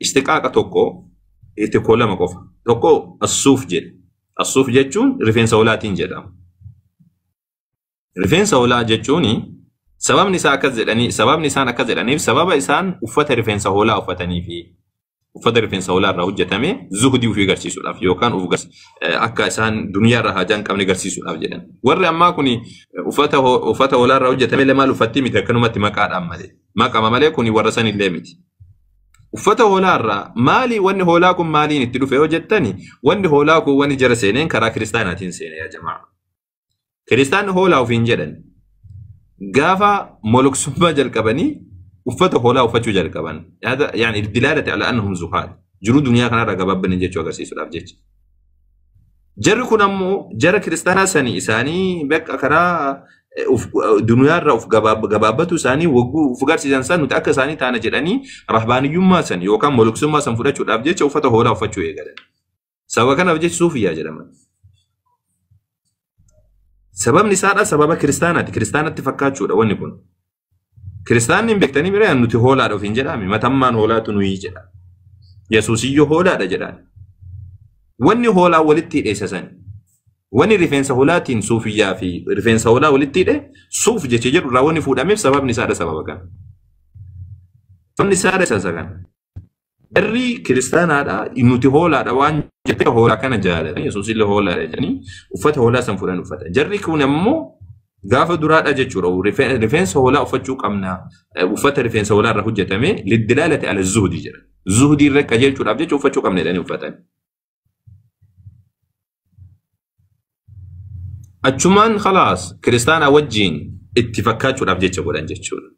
Ishtiqaaqa tokko itti lama qofa. Tokko assuuf jedhe. Assuuf jechuun rifeensa hoolaatiin jedhama. Rifeensa hoolaa jechuun sababni isaa akkas jedhanii sababni isaan akkas jedhaniif sababa isaan uffata rifeensa hoolaa uffatanii fi uffata rifeensa hoolaa irraa hojjetame zuhdii ofii agarsiisuudhaaf yookaan akka isaan duniyaa irraa haajaa hin qabne agarsiisuudhaaf jedhan. Warri ammaa kun uffata hoolaa irraa hojjetame illee maal uffatti miti akkanumatti maqaadhaan malee. Maqama malee kun warra san illee miti. Uffata hoolaa irraa maali wanni hoolaa kun maaliin itti dhufe yoo jettani wanni hoolaa kun wanni jara seeneen karaa kiristaanaatiin seene yaa jamaa. Kiristaanni hoolaa ofiin jedhan gaafa moloksummaa jalqabanii uffata hoolaa uffachuu jalqaban. Yaani dilaalati ala annahum zuhaad. Jiruu duniyaa kanarraa gabaabbanii jechuu agarsiisuudhaaf jecha. Jarri kun ammoo jara kiristaanaa sanii isaanii bakka karaa duniyaarraa of gabaabbatu isaanii wagguu of agarsiisan san nuti akka isaanii taana jedhanii rahbaaniyyummaa san yookaan moloksummaa san fudhachuudhaaf jecha uffata hoolaa uffachuu eegalan. Sababa kanaaf jecha suufiyyaa jedhaman. Sababni isaadha sababa kiristaanaati. Kiristaanatti fakkaachuudha wanni kun. Kiristaanni hin beektanii bira nuti hoolaadha ofiin jedhame matammaan hoolaatu nuyi jedha. Yesuusiyyoo hoolaadha jedhaan. Wanni hoolaa walitti hidhe isa sani. Wanni rifeensa hoolaatiin suufiyyaa fi rifeensa hoolaa walitti hidhe suuf jecha jedhu irraa wanni fuudhameef sababni isaadha sababa kana. Sababni isaadha isa kana. Jarri kiristaanaadha nuti hoolaadha waan jettee hoolaa kana jaalatan Yesuusillee hoolaadha jedhanii uffata hoolaa san fuudhan uffatan. Jarri kun ammoo gaafa duraadha jechuudha. Rifeensa hoolaa uffachuu qabna. Uffata rifeensa hoolaa irraa hojjetame liddilaalati ala zuhdi jedha. Zuhdii irra qajeelchuudhaaf jecha uffachuu qabna jedhanii uffatan. Achumaan khalaas kiristaanaa wajjin itti fakkaachuudhaaf jecha godhan jechuudha.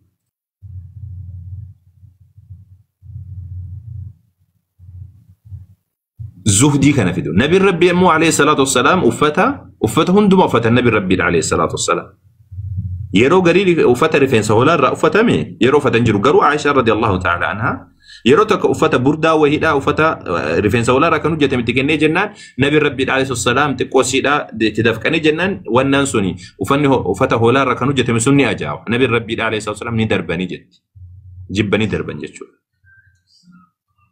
Zuhdii kana fidu. Nabiin Rabbii immoo alayhi salaatu wassalaam uffata hundumaa uffata Nabiin Rabbii alayhi salaatu wassalaam. Yeroo garii uffata rifeensa hoolaa irraa uffatame yeroo uffatan jiru garuu Aishaa radiyallahu ta'ala anhaa yeroo tokko uffata burdaa wayiidhaa uffata rifeensa hoolaa irraa kan hojjetame itti kennee jennaan Nabiin Rabbii alayhi salaam xiqqoo siidhaa itti dafqanii jennaan wannaan suni uffanni uffata hoolaa irraa kan hojjetame sun ni ajaa'a. Nabiin Rabbii alayhi salaam ni darbanii jetti. Jibbanii darban jechuudha.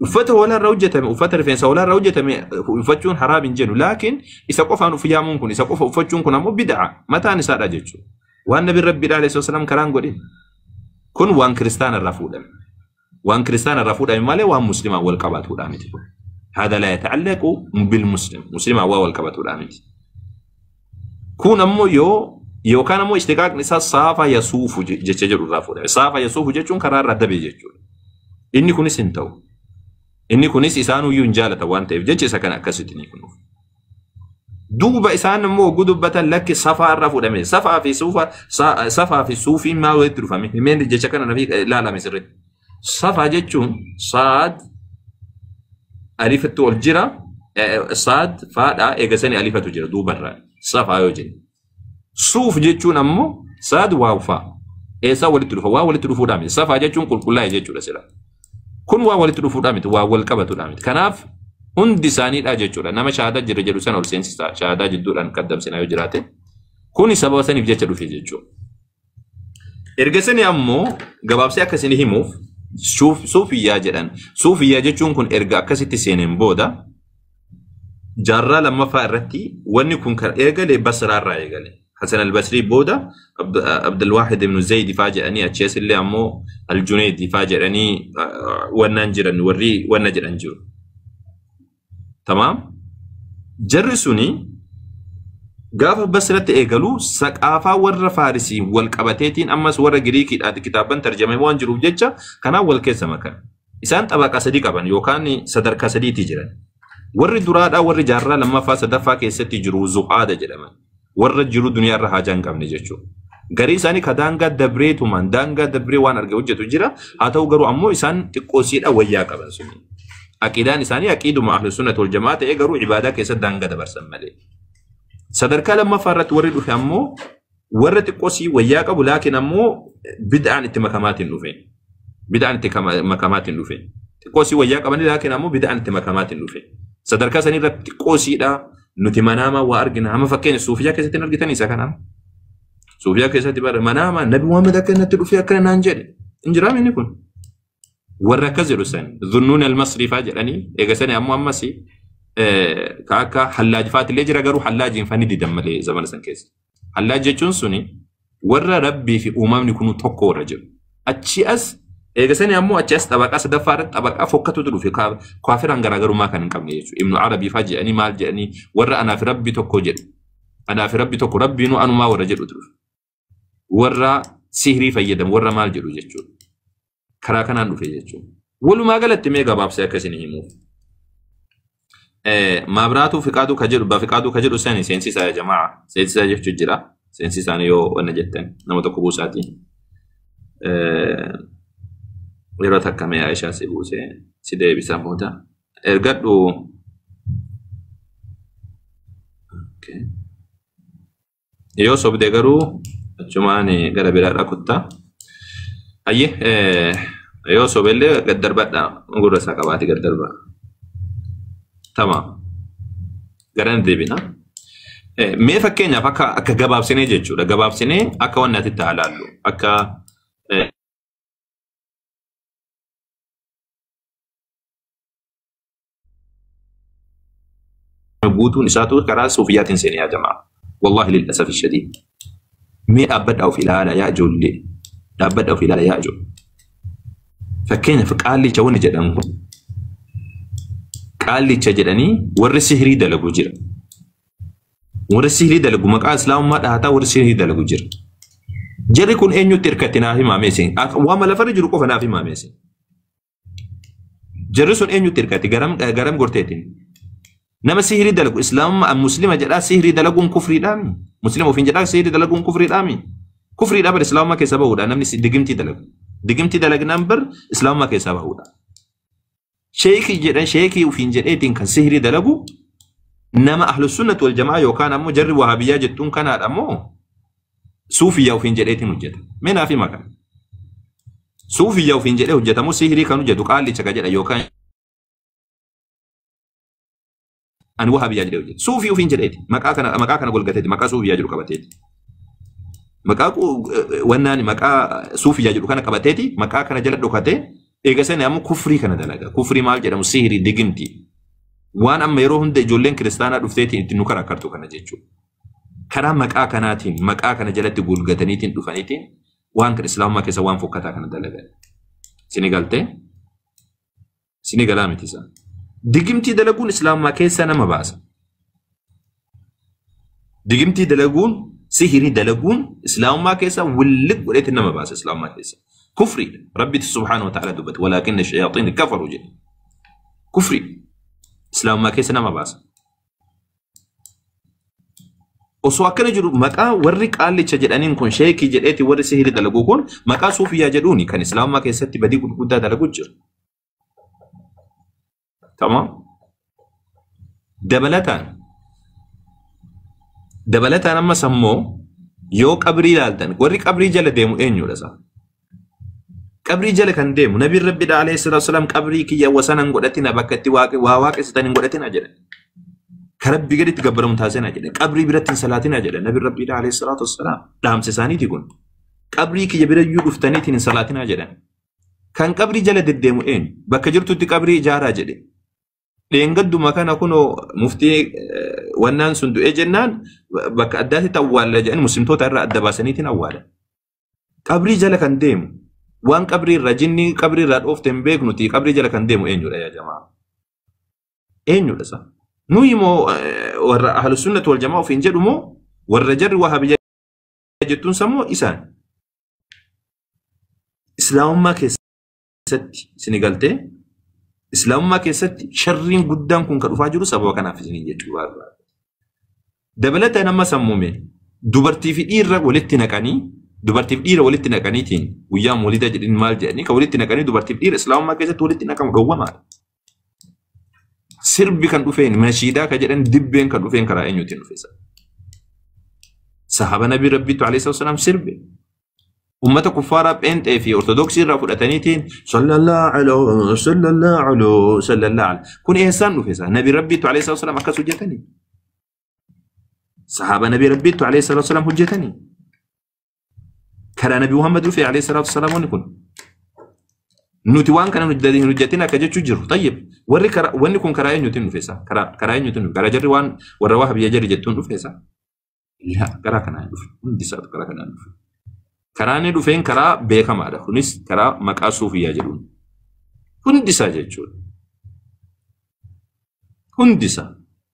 Uffata hoolaa irraa hojjetame uffata rifeensa hoolaa irraa hojjetame uffachuun haraam hin jennu laakiin isa qofaan uf yaamuun kun isa qofa uffachuun kun ammoo bid'a mataan isaadha jechuudha. Waan Nabiin Rabbii alayhi salaam karaan godhin kun waan kiristaana irraa fuudhame. Waan kiristaana irraa fuudhame malee waan muslimaa wal qabaatuudha miti kun. Hada laa yata'allaqu bil muslim. Muslimaa waa wal qabatuudha miti. Kun ammoo yoo yookaan ammoo ishtiqaaqni isaa saafa yasuufu jecha jedhu irraa fuudhame. Saafa yasuufu jechuun karaa irraa dabe jechuudha. Inni kunis hin ta'u. Inni kunis isaanuyyuu hin jaalatan waan ta'eef jecha isa kana akkasitti ni kunuuf. Duuba isaan immoo hogguu dubbatan lakki safaa irraa fuudhame. Safaa fi suufa safaa fi suufiin maal walitti dhufame? Himeen jecha kana nafi ilaalame sirriitti. Safaa jechuun saad alifatu ol jira saad faadhaa eegasanii alifatu jira duubarraa safaa yoo jennu. Suuf jechuun ammoo saad waaw faa. Eessaa walitti dhufa? Waa walitti dhufuudhaa miti. Safaa jechuun qulqullaa'e jechuudha sila. Kun waa walitti dhufuudhaa miti. Waa wal qabatuudhaa miti. Kanaaf hundi isaaniidha jechuudha. Nama shahaadaa jira jedhu sana ol seensisa. Shahaadaa jidduudhaan qaddamsinaa yoo jiraate. Kuni sababa saniif jecha dhufe jechuudha. Erga sani ammoo gabaabsee akka isin himuuf suufiyyaa jedhan. Suufiyyaa jechuun kun erga akkasitti seeneen booda jaarraa lammaffaa irratti wanni kun kan eegale Basraa irraa eegale. Hasan al-Basrii booda Abdulwaahid ibn Zayd faa jedhanii achi illee ammoo Al-Junayd faa jedhanii wannaan jiran warri wanna jedhan jiru. Tamaam? Jarri suni gaafa Basratti eegalu saqaafaa warra Faarisii wal qabateetiin ammas warra Giriikiidhaati kitaaban tarjamee waan jiruuf jecha kanaan wal keessa makan. Isaan xabaqaa sadii qaban yookaan sadarkaa sadiitii jiran. Warri duraadhaa warri jaarraa lammaffaa sadaffaa keessatti jiru zuhaada jedhaman. Warra jiru duniyaa irra haajaa hin qabne jechuudha. Garii isaanii ka daangaa dabreetumaan daangaa dabree waan arge hojjetu jira. Haa ta'u garuu ammoo isaan xiqqoosiidha wayyaa qaban suni. Aqiidaan isaanii aqiiduma ahlu sunnati wal jamaa ta'ee garuu ibaadaa keessatti daangaa dabarsan malee. Sadarkaa lammaffaa irratti warri dhufe ammoo warra xiqqoosii wayyaa qabu laakiin ammoo bid'aan itti makamaatiin dhufe. Bid'aan itti makamaatiin dhufe. Xiqqoosii wayyaa qabanii laakiin ammoo bid'aan itti makamaatiin dhufe. Sadarkaa sanii irratti xiqqoosiidha nuti manaamaa waa argina. Amma fakkeenya suufiyaa keessatti hin argitan isa kana. Suufiyaa keessatti bara manaamaa Nabi Muhammad akka natti dhufee akkana naan jedhe. Hin jiraam inni kun. Warra akkas jedhu san Zunnuun al-Masrii faa jedhanii eega sani ammoo ammas ka akka Hallaaj faatillee jira garuu Hallaajiin fa ni didan malee zamana san keessa. Hallaaj jechuun suni warra Rabbii fi uumamni kunuu tokko warra jedhu. Achi as eega sani ammoo achi as xabaqaa sadaffaa irratti xabaqaa fokkatutu dhufe kaafiraan garaagarummaa kan hin qabne jechuudha. Ibnu Arabii faa jedhanii maal jedhanii warra anaa fi Rabbi tokko jedhu. Anaa fi Rabbi tokko Rabbiinuu anumaa warra jedhutu dhufe. Warra sihrii fayyadamu warra maal jedhu jechuudha. Karaa kanaan dhufe jechuudha. Walumaa galatti mee gabaabsee akka isin himuuf. Maabraatuu fiqaaduu ka jedhu bafiqaaduu ka jedhu sani seensisaa yaa jamaa seensisaa jechuu jira. Seensisaan yoo wanna jettan nama tokko buusaati. Yeroo takka mee Aishaa si buusee si deebisa booda. Ergadhu. Yoo sobde garuu achumaan gara biraadha kuttaa. Hayyee yoo sobellee gad darbadha gurra isaa qabaate gad darba. Tamaam. Gara deebina. Mee fakkeenyaaf akka akka gabaabsinee jechuudha. Gabaabsinee akka wanni ati itti ilaallu akka guutuun isaatu karaa suufiyyaatiin seenee yaa jamaa. Wallaahi lil'asafi shadiid. Mee dhaabbadhaa of ilaala yaa ijoollee. Dhaabbadhaa of ilaala yaa ijoollee. Fakkeenyaaf qaallicha wanni jedhamu kun qaallicha jedhanii warri sihirii dalagu jira. Warri sihirii dalagu maqaa islaamummaa dhahataa warri sihirii dalagu jira. Jarri kun eenyutti hirkatti naaf himaa meesin? Waama lafarra jiru qofa naaf himaa meesin? Jarri sun eenyutti hirkatti? Garam garam gorteetiin? Nama sihirii dalagu islaamummaa muslima jedhaa sihirii dalaguun kufriidhaami? Muslima ofiin jedhaa sihirii dalaguun kufriidhaami? Kufriidhaa bar islaamummaa keessa bahuudha namni digimtii dalagu. Digimtii dalagnaan bar islaamummaa keessaa bahuudha. Sheekii jedhan sheekii ofiin jedheetiin kan sihirii dalagu nama ahlus sunnati wal jamaa yookaan ammoo jarri wahabiyyaa jettuun kanaadha moo suufiyyaa ofiin jedheetiin hojjeta. Mee naaf hima kana. Suufiyyaa ofiin jedhee hojjeta moo sihirii kan hojjetu qaallicha ka jedha yookaan ani wahabiyyaa jedhee hojjeta. Suufii ofiin jedheeti. Maqaa kana golgateeti maqaa suufiyyaa jedhu qabateeti. Maqaa wannaan maqaa suufiyyaa jedhu kana qabateeti maqaa kana jala dhokatee eega sani ammoo kufrii kana dalaga. Kufrii maal jedhamu sihirii digimti. Waan amma yeroo hunda ijoolleen kiristaanaa dhufteetiin ittiin nu karaa kana jechuudha. Karaa maqaa kanaatiin maqaa kana jalatti golgataniitiin dhufaniitiin waan kan islaamummaa keessa waan fokkataa kana dalagan. Sini galtee? Sini galaa miti isaa. Digimtii dalaguun islaamummaa keessa nama baasa. Digimtii dalaguun sihirii dalaguun islaamummaa keessa williq godheetiin nama baasa islaamummaa keessa. Kufriidha. Rabbitti subhaanahu wa ta'ala dubbate. Walaakinna shayaaxiin kafaru jedhe. Kufriidha. Islaamummaa keessa nama baasa. Osoo akkana jiru maqaa warri qaallicha jedhaniin kun sheekii jedheeti warri sihirii dalagu kun maqaa suufiyyaa jedhuuni kan islaamummaa keessatti badii gurguddaa dalagu jira. Tamam. Dabalataan ammas ammoo yoo qabrii ilaaltan warri qabrii jala deemu eenyudha isaa? Qabrii jala kan deemu nabiin rabbi alayhi salaatu wasalaam qabrii kiyya wasana hin godhatina bakka itti waa waaqessitan hin godhatina jedhan. Ka rabbi gaditti gabbaramu taasisina jedhan. Qabrii biratti hin salaatina jedhan nabiin rabbi alayhi salaatu wasalaam dhaamsa isaaniiti kun. Qabrii kiyya bira iyyuu dhuftaniitiin hin salaatina jedhan. Kan qabrii jala deddeemu eenyu? Bakka jirtutti qabrii ijaaraa jedhe. Dheengadduma kana kunoo muftii wannaan sun du'ee jennaan bakka addaatti awwaalla jedhan muslimtoota irraa adda baasaniitiin awwaalan. Qabrii jala kan deemu waan qabrii irraa jinni qabrii irraa dhoofte hin beeknuti qabrii jala kan deemu eenyudha yaa jamaa? Eenyudha isa? Nuyi moo warra ahlus sunnati wal jamaa ofiin jedhu moo warra jarri wahabiyyaa jettuun sammoo isaan? Islaamummaa keessatti isin galtee Islaamummaa keessatti sharriin guddaan kun kan dhufaa jiru sababa kanaaf isiniin jechuu barbaada. Dabalataan amma sammuume dubartii fi dhiirra walitti naqanii dubartii fi dhiira walitti naqaniitiin guyyaa moolida jedhin maal jedhanii kan walitti naqanii dubartii fi dhiira islaamummaa keessatti walitti naqamu dhowwamaadha. Sirbi kan dhufeen nashiidaa kan jedhan dibbeen kan dhufeen karaa eenyuutiin dhufe isa? Sahaba nabii rabbiitu alayhi salaam sirbe. Ummata kuffaaraa pheenxee fi ortodoksii irraa fudhataniitiin sallallahu alaihi sallallahu alaihi sallallahu alaihi kun eessaan dhufe isa? Nabii rabbiitu alayhi salaam akkas hojjetanii. Sahaba nabii rabbiitu alayhi salaam hojjetanii. Karaa nabii Muhammad dhufe alayhi salaatu wasalaam wanni kun. Nuti waan kana hin hojjetin akka jechuu jiru. Tayyib, warri karaa wanni kun karaa eenyuutiin dhufe isa? Karaa eenyuutiin dhufe? Karaa jarri waan warra waa biyya jarri jettuun dhufe isa? Laa, karaa kanaan dhufe. Hundi isaatu karaa kanaan dhufe. Karaa inni dhufeen karaa beekamaadha. Kunis karaa maqaa suufiyyaa jedhuun. Hundi isaa jechuudha. Hundi isaa.